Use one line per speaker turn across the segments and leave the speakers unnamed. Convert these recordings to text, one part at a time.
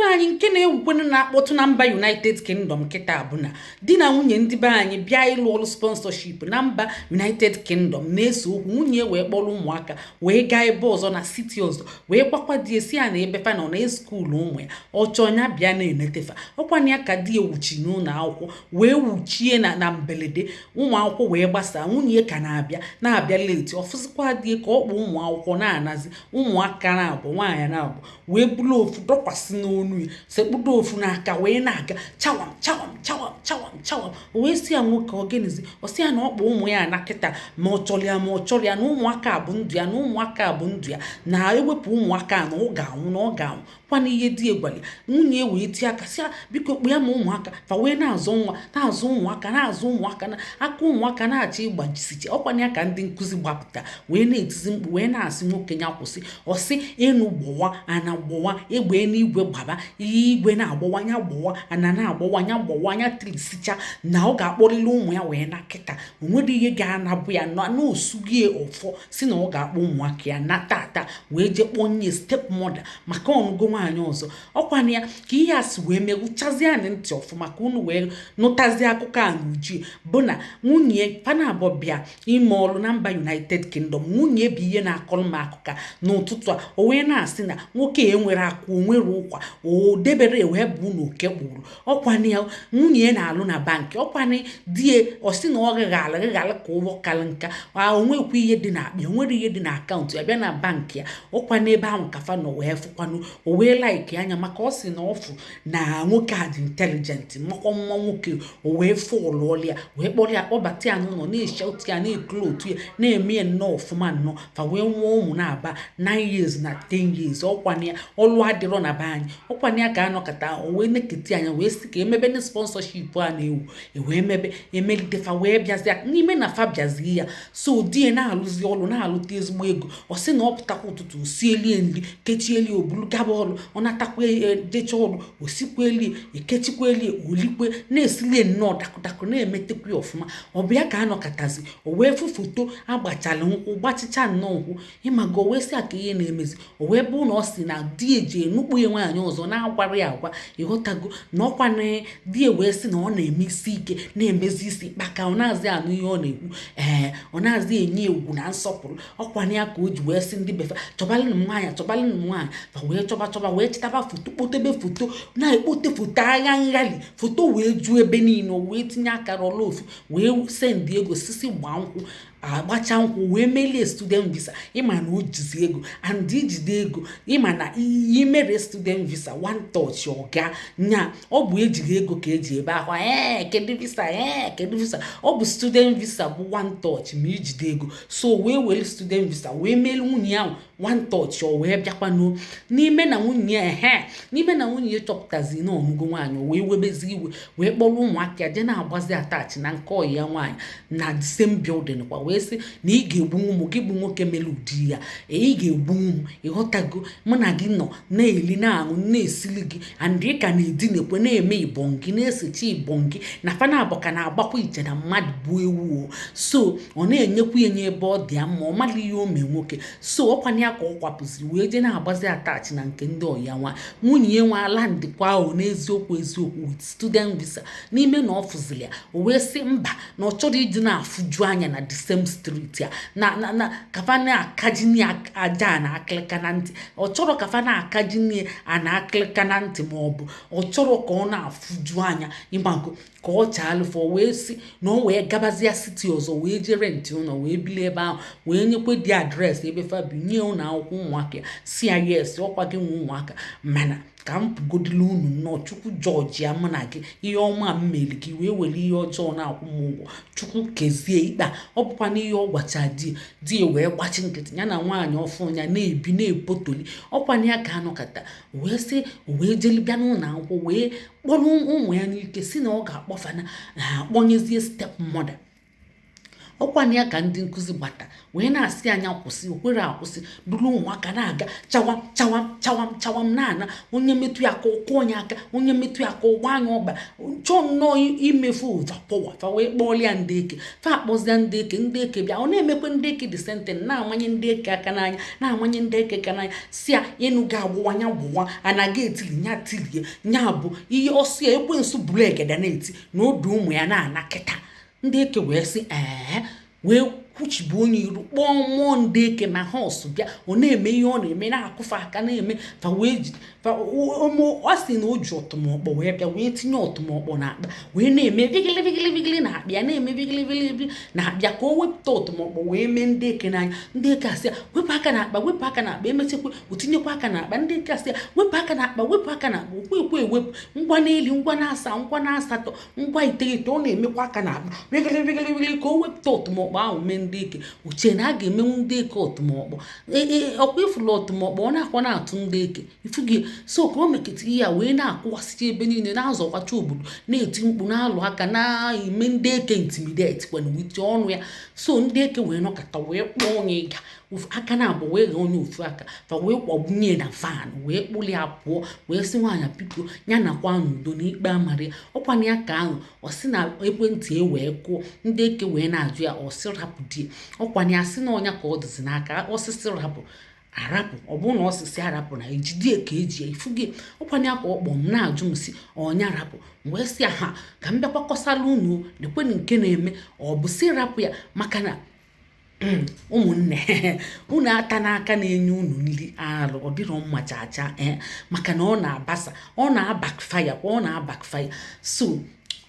Be anyị, nke na-ewukwenụ na-akpọtụ na mba United Kingdom kịta bụ na di na nwunye ndị be anyị bịa ịlụ ọrụ sponsorship na mba United Kingdom na-ese okwu. Nwunye wee kpọrọ ụmụaka wee gaa ebe ọzọ na city ọzọ, wee gwakwa di esi ya na ebe fa nọ na school ụmụ ya, ọ chọọ ya bịa na-enetefa. Ọkwana ya ka di ewuchi n'ụlọ akwụkwọ wee wuchie na mberede. Ụmụ akwụkwọ wee gbasaa. Nwunye ka na-abịa na-abịa late. Ọfụzikwa di ka ọ kpọ ụmụ akwụkwọ na-anazi ụmụaka na-abụ nwaanyị na-abụ, wee bulu ofu dọkwasị n'onu ya, sekpudo ofu n'aka, wee na-aga chawam chawam chawam chawam chawam. O wee sị ya, "Nwoke, ọ gịnịzi?" Ọ sị ya na ọ kpọ ụmụ ya na kịta, ma ọ chọrọ ya ma ọ chọrọ ya, na ụmụaka bụ ndụ ya, na ụmụaka bụ ndụ ya, na ewepụ ụmụaka na ọ ga-anwụ, na ọ ga-anwụ. Kwana ihe di egwali nwunye wee tie aka, sị ya, "Biko, kpụ ya ma ụmụaka." Fa wee na-azụ nwa, na-azụ ụmụaka, na-azụ ụmụaka, na aka ụmụaka na-achọ ịgbajisiche. Ọkwana ya ka ndị nkụzi gbapụta wee na-etizi mkpu, wee na-asị nwoke ya kwụsị. Ọsị enu gbọwa, ana gbọwa, egbe n'igwe gbaba, ihe igwe na-agbọwa nya gbọwa, ana na-agbọwa nya gbọwa nya, tirisicha na ọ ga-akpọrịrị ụmụ ya wee na kịta. O nwere ihe ga-anabụ ya na osugie ọfọ si na ọ ga-akpọ ụmụaka ya na tata, wee jee kpọnye step mother maka ọnụgo nwaanyị ọzọ. Ọkwana ya ka ihe a si wee megwuchazie anyị ntị ọfụma ka unu wee nụtazie akụkọ a n'uju. Bụ na nwunye fana abụọ bịa ime ọrụ na mba United Kingdom. Nwunye bụ ihe na-akọrọ m akụkọ n'ụtụtụ a. O wee na-asị na nwoke enwere akụ, o nwere ụkwa, o debere wee bụ na oke kpụrụ. Ọkwana ya, nwunye na-alụ na bankị. Ọkwana die, ọ sị na ọ ghịghara ghịghara ka ụgbọ kalị nka, o nwekwa ihe dị n'akpa, o nwere ihe dị na akaụntụ ya. Bịa na bankị ya, ọkwa n'ebe ahụ ka fa nọ wee fụkwanụ. O wee like anya maka ọ sị na ọ fụ na nwoke a dị intelligent, makwa nwa nwoke. O wee fụlụọla ya, wee kpọrọ ya, kpọbata ya n'ụlọ, na-eche otu ya, na-ekulu otu ya, na-eme ya nnọọ ọfụma nnọọ. Fa wee nwụọ ụmụ na-aba 9 years na 10 years. Ọkwana ya, ọlụ adịrọ na be anyị. Ọkwana ya ka anọkọta, o wee neketi anya, wee sị ka emebe ndị sponsorship a na-ewu, ewee mebe emelite. Fa wee bịazịa n'ime na fa bịazie ya. So di ya na-alụzi ọlụ, na-alụta ezigbo ego. Ọ sị na ọ pụtakwa ụtụtụ, o sielie nri, kechielie, obulu gaba ọlụ. Ọ natakwa, jecha ọlụ, o sikwelie, ekechikwelie, olikwe, na-esilie nnọọ dakụdakụ, na-emetekwa ya ọfụma. Ọ bụ ya ka anọkọtazi, o wee fụ foto agbachala nkwụ, gbachicha nnọọ nkwụ ịmaga. O wee sị a ka ihe na-emezi. O wee bụ na ọ sị na di eji enukpu ya nwaanyị ọzọ na-agwara ya agwa, ịghọtago, na ọkwa na di ya wee sị na ọ na-eme isi ike, na-emezi isi kpaka, ọ na-azị anụ ihe ọ na-ekwu. Ee, ọ na-azị enye egwu na nsọpụrụ. Ọkwa na ya ka o ji wee sị ndị befa, "Chọbalịnụ m nwaanyị, chọbalịnụ m nwaanyị." Fa wee chọba chọba, wee chịtaba foto, kpotebe foto, na-ekpote foto agha nghali, foto wee juo ebe niile. O wee tinye akara ọla ofu, wee send ego sisi gbaa nkwụ. Agbacha nkwụ, wee melie student visa. Ịma na o jizi ego and ijide ego, ịma na imere student visa one touch, ọga nya. Ọ bụ ejiri ego ka eji ebe ahụ. Ee, kedu visa? Ee, kedu visa? Ọ bụ student visa bụ one touch ma ijide ego. So wee were student visa wee meelu nwunye ahụ one touch. O wee bịakwanụ n'ime na nwunye ya, ehe, n'ime na nwunye ya chọpụtazi na ọmụgo nwaanyị. O wee webezi iwe, wee kpọrọ ụmụaka ya jee na-agbazi atachi na nke ọyị ya nwaanyị na the same building kwa, wee sị na ị ga-egbu ụmụ gị bụ nwoke mere ụdị ya. Ị ga-egbu ụmụ, ịghọtago? Mụ na gị nọ na-eli, na-aṅụ, na-esili gị, and ị ka na-edinekwe, na-eme ịbọn gị, na-esecha ịbọn gị na fana abụ ka na-agbakwa iche na mmadụ bụ ewu o. So ọ na-enyekwa ya nye ebe ọ dị ya mma. Ọ mara ihe o mee nwoke. So ọkwana ya ka ọ kwapụziri, wee jee na-agbazi atachi na nke ndị ọya nwa nwunye ya nwa ala ndịkwa ahụ. N'eziokwu eziokwu, with student visa n'ime na ọ fụziri ya, o wee sị mba, na ọ chọrọ iji na-afụju anya na the same street ya na kafa na-akajini aja na akịlịka na ntị. Ọ chọrọ kafa na-akajini a na akịlịka na ntị, ma ọ bụ ọ chọrọ ka ọ na-afụju anya, ịmago, ka ọ chaalụfọ. Wee sị na ọ wee gabazia city ọzọ, wee jee rent ụlọ, wee bili ebe ahụ, wee nyekwe di address ebe fa bi, nye ụlọ akwụkwọ ụmụaka ya, si ya, "Yes, ọkwa gị nwe ụmụaka, mana ka m pụgodila unu nnọọ. Chukwu jọji ya mụ na gị. Ihe ọma m mere gị, wee were ihe ọjọọ na-akwụ m ụgwọ. Chukwu kezie ikpe a." Ọ bụkwa n'ihe ọ gwacha di di, wee gbachi nkịtị. Ya na nwaanyị ọfụ ya na-ebi, na-epotoli. Ọkwa na ya ka anọkọta, wee sị wee jeli bịa n'ụlọ akwụkwọ, wee kpọrọ ụmụ ya n'ike, si na ọ ga-akpọfana na akpọnyezie step mother. Ọkwa na ya ka ndị nkụzi gbata wee na-asị anya kwụsị, okwere akwụsị, duru ụmụaka na-aga chawam chawam chawam chawam na-ana. Onye metụ ya aka, ụkwụ onye aka, onye metụ ya aka, ụgba anya ọba, chọọ nnọọ imefu overpower. Fa wee kpọọlịa ndị eke, fa akpọzia ndị eke. Ndị eke bịa, ọ na-emekwe ndị eke the same thing, na-amanye ndị eke aka n'anya, na-amanye ndị eke aka n'anya, si ya ịnụ ga agbụwa nya gbụwa, anaghị etili nya tilie nya. Bụ ihe ọsị ya ekwensu bụrụ egede na-eti na odu ụmụ ya na-ana kịta. Ndị eke wee sị ee, wee kwuchibu onye iru, kpọọ mmụọ ndị eke na họsụ bịa. Ọ na-eme ihe ọ na-eme, na-akụfe aka na-eme fa wee ji ọ sị na o ji ọtụmọkpọ wee bịa, wee tinye ọtụmọkpọ n'akpa, wee na-eme vigili vigili vigili na-akpa ya, na-eme vigili vigili na-akpịa ka o wepụta ọtụmọkpọ wee mee ndị eke n'anya. Ndị eke asị ya wepụ aka n'akpa, wepụ aka n'akpa. Emechekwa, o tinyekwa aka n'akpa. Ndị eke asị ya wepụ aka n'akpa, wepụ aka n'akpa. Okwu ekwe ewepụ ngwa n'elu, ngwa na-asa, ngwa na-asatọ, ngwa iteghete, ọ na-emekwa aka n'akpa vigili vigili vigili ka o wepụta ọtụmọkpọ ahụ mee ndị eke. Ochie na a ga-emenwu ndị eke ọtụmọkpọ. Ọkwa ifụlụ ọtụmọkpọ, ọ na-akwa na-atụ ndị eke ifugi. So ka o mekịta ihe a wee na-akụwasịcha ebe niile, na-azọkwacha obodo, na-eti mkpu, na-alụ aka, na-eme ndị eke intimidate kwana wite ọnụ ya. So ndị eke wee nọkọta wee kpọọ onye ịga aka na abụ, wee ghee onye ofu aka, fa wee kwọgbunye na van, wee kpụli ya pụọ, wee sị nwaanyị biko ya nakwa n'udo na ikpe amara ya. Ọkwana ya ka ahụ ọ sị na ekwentị e wee kụọ, ndị eke wee na-ajụ ya, ọ sị rapụ die. Ọkwana ya sị na ọnya ka ọ dịzi n'aka osisi rapụ arapụ. Ọ bụrụ na osisi arapụ na ejidie ka eji ya ifugi. Ọkwana ya ka ọ kpọọ m na-ajụ m si ọnya rapụ. M wee sị ya ha ka m bịakwa kọsala unu lekwenụ nke na-eme. Ọ bụ si rapụ ya, maka na ụmụnne unu ata n'aka na-enye unu nri alụ, ọ dịrọ mma chacha. Ee, maka na ọ na-abasa, ọ na-abackfire kwa, ọ na-abackfire. So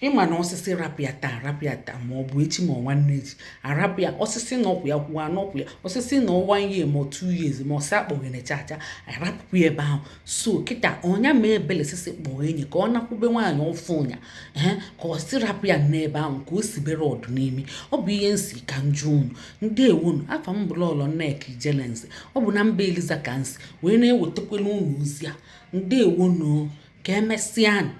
ịma na osisi rapụ ya taa, rapụ ya taa, ma ọ bụ echi ma ọ nwanne echi, arapụ ya. Osisi nọkwụ ya kwuo anọkwụ ya, osisi na 1 year ma 2 years, ma ọsị akpọghere chacha, arapụkwa ya ebe ahụ. So kịta ọnya ma ebele sisi kpọọ enyi ka ọ nakwube nwaanyị ọfụ ụnya, ee, ka ọ sị rapụ ya n'ebe ahụ ka o si bere ọdụ n'imi. Ọ bụ ihe nsi ka njụ unu. Ndị ewunu afa m bụla ọlọ Nneka Ijelenze. Ọ bụ na mba Eliza ka nsi wee na-ewetakwala unu ozi a. Ndewonu, ka emesịanụ.